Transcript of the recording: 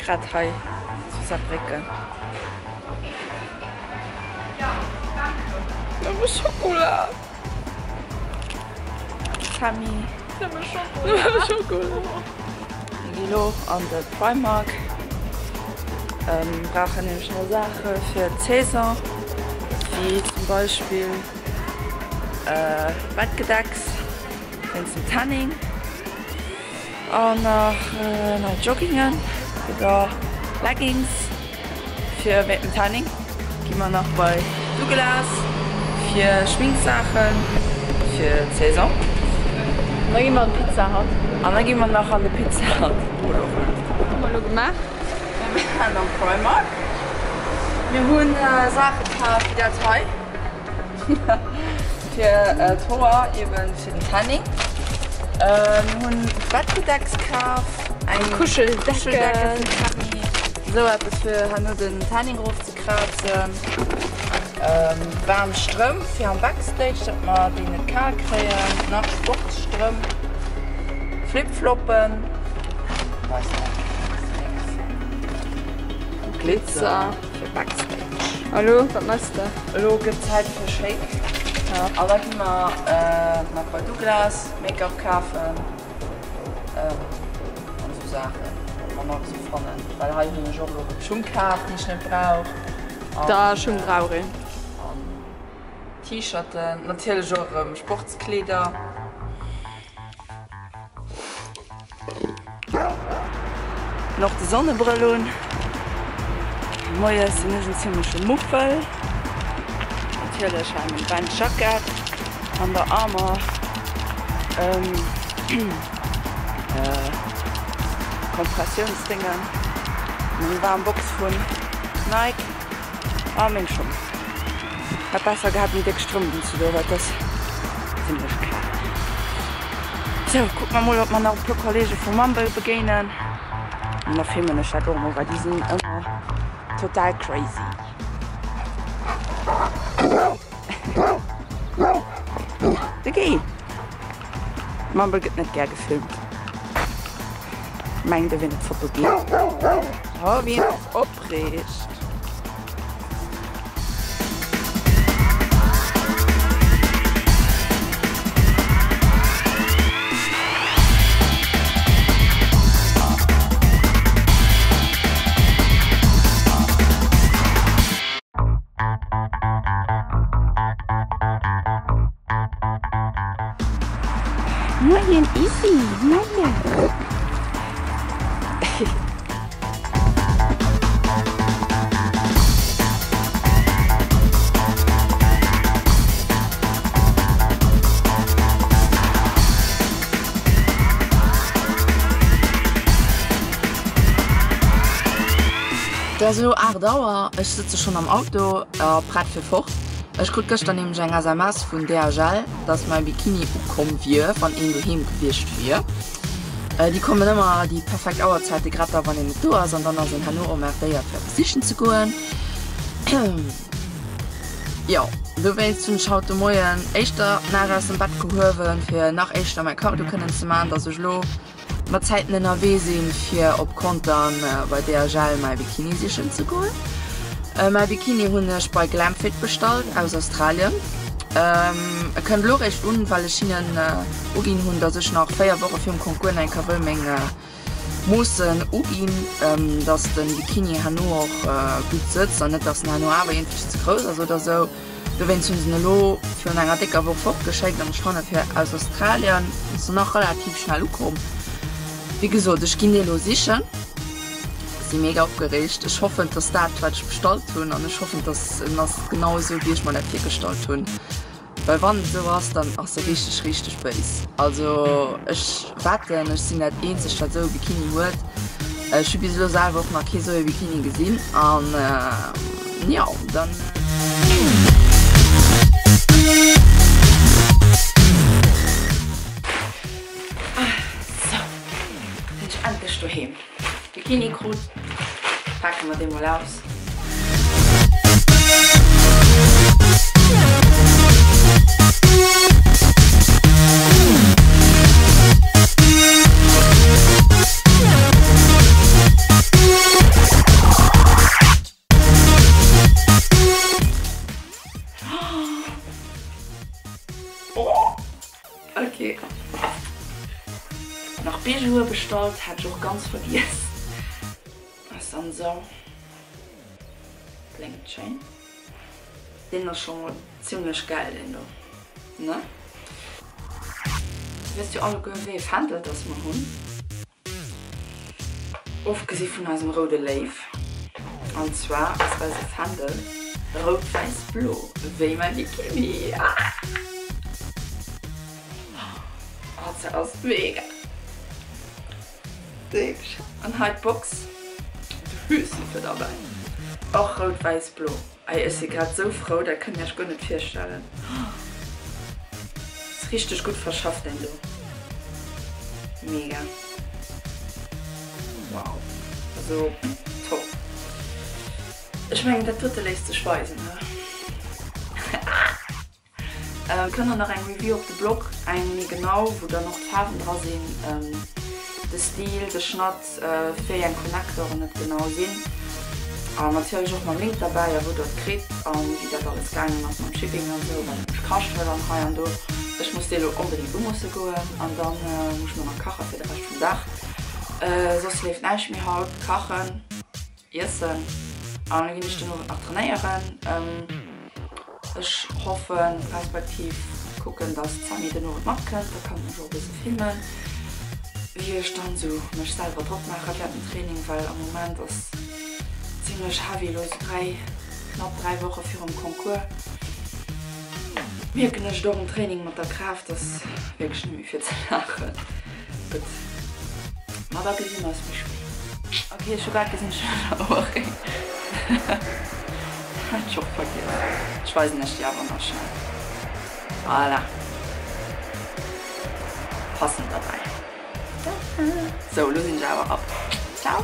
grad hei zu Saarbrécken. Nëmme Schokola! Tammy. Nëmme Schokola! Nëmme Schokola! Mir gi lo an de Primark. Brauchen nämlech nach Saache fir d'Saison, wéi zum Beispill Bettgedecks wéinst dem Tanning an nach nei Joggingen oder Leggings fir wéint dem Tanning. Gi mer nach bei Douglas fir Schminksaachen fir d'Saison. An da gi mer an d'Pizza Hut. An da gi mer nach an de Pizza Hut. Wat hu mer elo gemaach? Mir waren am Primark. Mir hunn Saache kaf wéi dat hei fir d'Hoer, eben fir den Tanning. Mir hunn Bettgedecks kaf, eng Kuscheldecke fir d'Tammy, esou eppes fir herno den Tanning erof ze krazen, waarm Strëmp fir am Backstage, datt mer déi net kal kréien, nach Sportsstrëmp, Flip-Floppen, Glitzer fir Backstage. A lo, wat mechs de? Elo gëtt Zäit fir Shake. An da gi mer nach bei Douglas Make-up kafen an esou Saachen, wat mer nach esou fannen. Well hei hunn ech och elo erëm Schung kaf, déi ech net brauch. Da Schung brauch een. An T-Shirten, natierlech och erëm Sportskleeder. Hun och de Sonnebrëll un. Moies sinn ech en zimleche Muffel. Natierlech hei meng Band Jackett an der Armour. Kompressiounsdéngen, meng waarm Box vun Nike a meng Schung. Hätt besser gehat méi déck Strëmp unzedoen, well et ass zimlech kal. Sou, kucke mer mol ob mer nach e puer Kollege vu Mumble begéinen. An da filmen ech dat och mol, well déi sinn ëmmer total crazy. De Guy! Mumble gëtt net gär gefilmt. Mengt e wier net fotogen. Oh, wéi en sech opreegt. Moien Isi, moien! Et ass elo 8 Auer, ech sëtze schonn am Auto a prett fir fort. Ech krut gëschter nämlech eng SMS vun DHL, dass mäi Bikini ukomm wier, wann een doheem gewiescht wier. Déi kommen ëmmer déi perfekt Auerzäite, grad da wann een net do ass, an dann ass een herno emmerdéiert fir eppes sichen ze goen. Jo, dowéinst hunn ech haut de Moien éischter nach aus dem Bett gehuewen, fir nach éischter mäi Cardio kënnen ze maachen, dass ech elo mat Zäiten ënnerwee sinn, fir op Contern bei DHL mäi Bikini sichen ze goen. Mäi Bikini hunn ech bei Glamfit bestallt aus Australien. E kënnt elo réischt un, well ech hinnen uginn hunn, dass ech nach 4 Woche virum Concours nach eng Kéier wëll meng Moossen uginn, dass de Bikini herno och gutt sëtzt an net, dass en herno awer iergendwéi ze grouss ass oder sou. Dowéinst hunn se en elo virun enger décker Woch fortgeschéckt an ech fannen, fir aus Australien ass en nach relativ schnell ukomm. Wéi gesot, ech ginn dee elo sichen, si mega opgereegt. Ech hoffen, dass dat wat ech bestallt hunn an ech hoffen, dass en ass genau esou wéi ech mer dat virgestallt hunn. Well wann et esou ass, dann ass se richteg richteg béis. Also ech wetten ech sinn dat eenzegt wat esou e Bikini huet. Ech hu bis elo selwer och nach kee sou e Bikini gesinn an jo dann. Sou, sinn ech endlech doheem. Bikini krut, pake mer dee mol aus. bestallt, hat ech och ganz vergiess. Ass dann esou. Blénkt schéin. Deen ass scho mol zimlech gäil deen do, ne? Dir wësst jo alleguer wéi e Fändel dass mer hunn. Ofgesi vun eisem roude Léiw. An zwar ass eise Fändel rout-wäiss-blo, wéi mäi Bikini. Ah! Oh, se ass mega! Déck! An hei d'Box, de Höschen fir derbäi. Och rout-wäiss-blo. Ey ech si grad sou frou, dat kënnt dir iech guer net virstellen. Ass richteg gutt verschafft deen do. Mega. Wow. Also top. Ech mengen dat dote léisst sech weisen, he? Kënnt och nach eng Review op de Blog, eng méi genau, wou dann och d'Faarwen dra sinn, de Stil, de Schnatt, wéi eng Connectoren et genau sinn an natierlech och mam Link derbäi a wou der et kritt an wéi dat alles gaangen ass mam Shipping an esou, wat et mech kascht huet an hei an do. Ech muss dee lo onbedéngt umoosse goen an dann muss ech mer nach kache fir de Rescht vum Dag. Soss leeft näischt méi haut, kachen. Iessen an da ginn ech den Owend nach trainéieren. Ech hoffen respektiv kucken dass d'Sammy den Owend matkënnt, da kann ech och e bësse filmen wéi ech dann sou mech selwer drop maache während dem Training, well am Moment ass zimlech heavy elo sou 3, knapp 3 Woche virum Concours mierken ech et och am Training mat der Kraaft, ass wierklech net méi fir ze laachen. Gutt, ma da gesi mer eis méi spéit. Ok, ech hu grad gesinn, ech hunn en Ouerréng. Hat ech och vergiess. Ech weisen iech déi awer nach schnell. Voilà. Passend derbäi. Sou, elo sinn ech awer ab. Ciao!